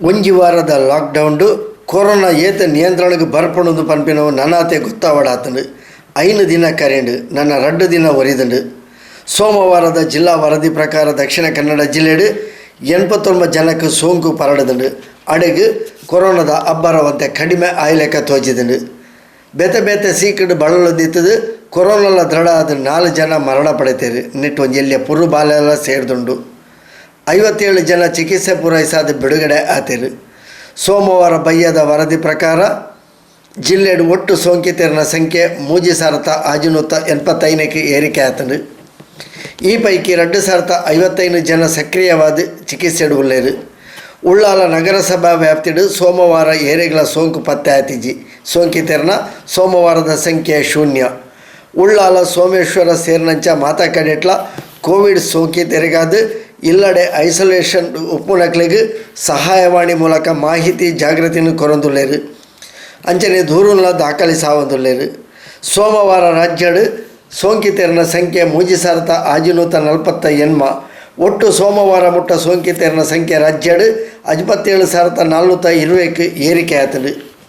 ಒಂಜಿ ವಾರದ ಲಾಕ್ಡೌನ್ಡ್ ಕೊರೋನಾ ಏತ್ ನಿಯಂತ್ರಣಗ್ ಬರ್ಪುಂಡು ಪನ್ಪಿನವು ನನಾತೆ ಗೊತ್ತಾವೊಡಾತ್ಂಡ್. ಐನ್ ದಿನ ಕರಿಂಡ್, ನನ ರಡ್ಡ್ ದಿನ ಒರಿದ್ಂಡ್. ಸೋಮವಾರದ ಜಿಲ್ಲಾ ವರದಿ ಪ್ರಕಾರ ದಕ್ಷಿಣ ಕನ್ನಡ ಜಿಲ್ಲೆಡ್ 89 ಜನಕ್ ಸೋಂಕು ಪರಡ್ದ್ಂಡ್. ಅಡೆಗ್ ಕೊರೋನಾದ ಅಬ್ಬರ ಒಂತೆ ಕಡಿಮೆ ಆಯಿಲೆಕ ತೋಜಿದ್ಂಡ್. ಬೇತೆ ಬೇತೆ ಸೀಕ್ಡ್ ಬಳಲೊಂದಿತ್ತ್ದ್ ಕೊರೋನಾಲ ದೃಢ ಆದ್ ನಾಲ್ ಜನ ಮರಣ ಪಡೆತೆರ್. ನೆಟ್ಟ್ ಒಂಜಿ ಎಲ್ಯ ಪುರು ಬಾಲೆಲ ಸೇರ್ದುಂಡು. 57 ಜನ ಚಿಕಿತ್ಸೆ ಪೂರೈಸಾದ್ ಬಿಡುಗಡೆ ಆತೆರ್. ಸೋಮವಾರ ಬಯ್ಯದ ವರದಿ ಪ್ರಕಾರ ಜಿಲ್ಲೆಡ್ ಒಟ್ಟು ಸೋಂಕಿತೆರ್ನ ಸಂಖ್ಯೆ ಮೂಜಿ ಸಾರತ್ತ ಆಜಿನೂತ್ತ ಎನ್ಪತ್ತೈನೆಕ್ ಏರಿಕೆ ಆತ್ಂಡ್. ಈ ಪೈಕಿ 2055 ಜನ ಸಕ್ರಿಯವಾದ್ ಚಿಕಿತ್ಸೆಡ್ ಉಲ್ಲೆರ್. ಉಳ್ಳಾಲ ನಗರಸಭಾ ವ್ಯಾಪ್ತಿಡ್ ಸೋಮವಾರ ಏರೆಗ್ಲ ಸೋಂಕು ಪತ್ತೆ ಆತಿಜಿ. ಸೋಂಕಿತೆರ್ನ ಸೋಮವಾರದ ಸಂಖ್ಯೆ ಶೂನ್ಯ. ಉಳ್ಳಾಲ, ಸೋಮೇಶ್ವರ ಸೇರಿನಂಚ ಮಾತಾ ಕಡೆಟ್ಲ ಕೋವಿಡ್ ಸೋಂಕಿತೆರೆಗಾದ್ ಇಲ್ಲಡೆ ಐಸೋಲೇಷನ್ ಉಪ್ಪುನಕ್ಲೆಗ್ ಸಹಾಯವಾಣಿ ಮೂಲಕ ಮಾಹಿತಿ ಜಾಗೃತಿನ್ ಕೊರೊಂದುಲ್ಲೆರ್. ಅಂಚನೆ ದೂರುನ್ಲ ದಾಖಲಿಸಾವೊಂದುಲ್ಲೆರ್. ಸೋಮವಾರ ರಾಜ್ಯಡ್ ಸೋಂಕಿತೆರ್ನ ಸಂಖ್ಯೆ ಮೂಜಿ ಸಾರತ್ತ ಆಜಿನೂತ ನಲ್ಪತ್ತ ಎನ್ಮ. ಒಟ್ಟು ಸೋಮವಾರ ಮುಟ್ಟ ಸೋಂಕಿತೆರ್ನ ಸಂಖ್ಯೆ ರಾಜ್ಯಡ್ ಅಜ್ಪತ್ತೇಳು ಸಾರತ್ತ ನಾಲ್ನೂತ ಇರ್ವೆಕ್ ಏರಿಕೆ ಆತ್ಂಡ್.